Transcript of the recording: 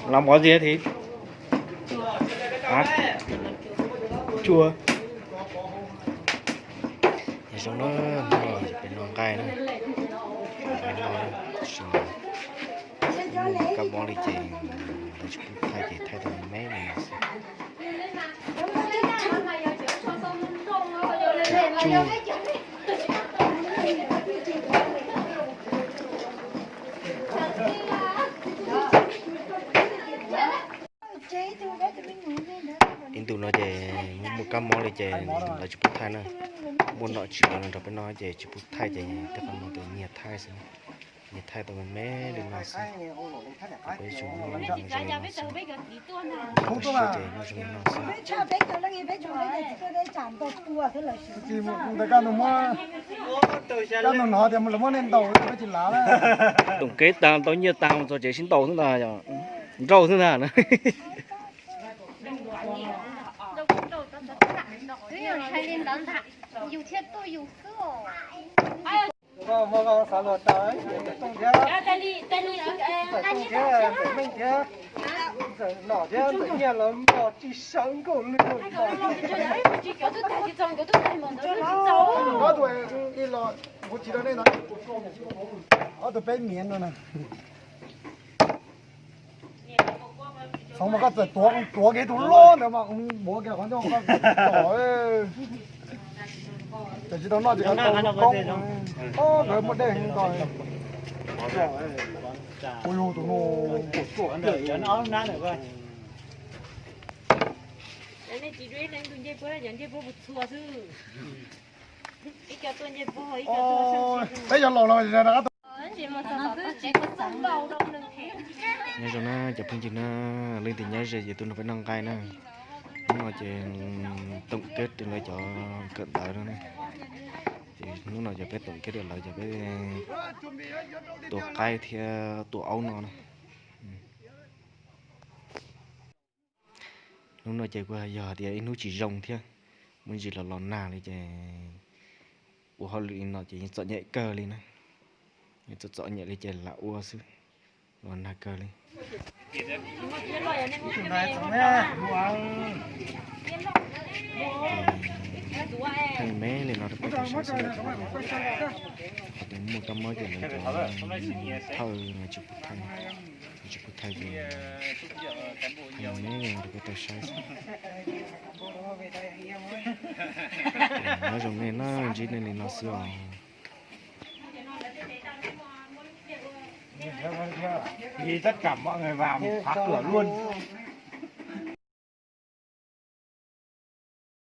Làm món gì thì? Hả? Chua. Nyob zoo na, hnub no peb noj nqaij na. Peb noj na, tab sis mas kab mob li ces lawv tsis pub thaij ces thaij tau me me li no xwb. Tsuj. Ib ntu no ces muaj kab mob li ces lawv tsis pub thaij na. Muaj nom tswv los nrog peb noj ces tsis pub thaij ces tej qhov no ces nyias thaij xwb, nyias thaij tau me me li no xwb. Peb tsuas noj zoo li no xwb, noj tau siab ces noj zoo li no xwb. Tus kab no tias lawv muab nej ntaus peb tsis lav. Toom keb tag tau nyiaj tag mus txog tsev sib ntaus xwb ntag, nrauj xwb ntag. Ntxawm Meej thiab Ntxawm Nyiaj lawv mos tsis sawv nkaus li. Ob tug ib los kuv tsis tau nej no, ob tug peb miv no na. Txhoov mas koj txawm tuav, tuav kiag tus loj ntawd mas kuv muav kiag qhov ncauj koj tom. Ces tsis tau noj ces koj tau koob. Ob nkawd muaj dej heev ko. Ua yug tus no. Peb yog laus los nyob zoo na cov phooj ywg na, leej twg nyob ze ces tuaj nrog peb noj nqaij na. Hnub no ces toom keb lawv cov kawm ntawv no na. Ces hnub no ces peb toom keb lawv cov peb tua qaib thiab tua aub no na. Hnub no ces kuj yog tias ib hnub tsis zoo thiab, muaj ntsis los los nag li ces ua hauj lwm li no ces yeej txom nyem kawg li na. Yeej txom txom nyem li ces lam ua xwb, los nag kawg li. Thaij me li no rau peb tau saib xwb, hais tias muaj kab mob ces lawv cov thawj no tsis pub thaij, tsis pub thaij ces thaij me li no rau peb tau saib xwb. Nyob zoo nej na, ntsib nej li no xwb os. Tất cả mọi người vào mình khóa cửa luôn.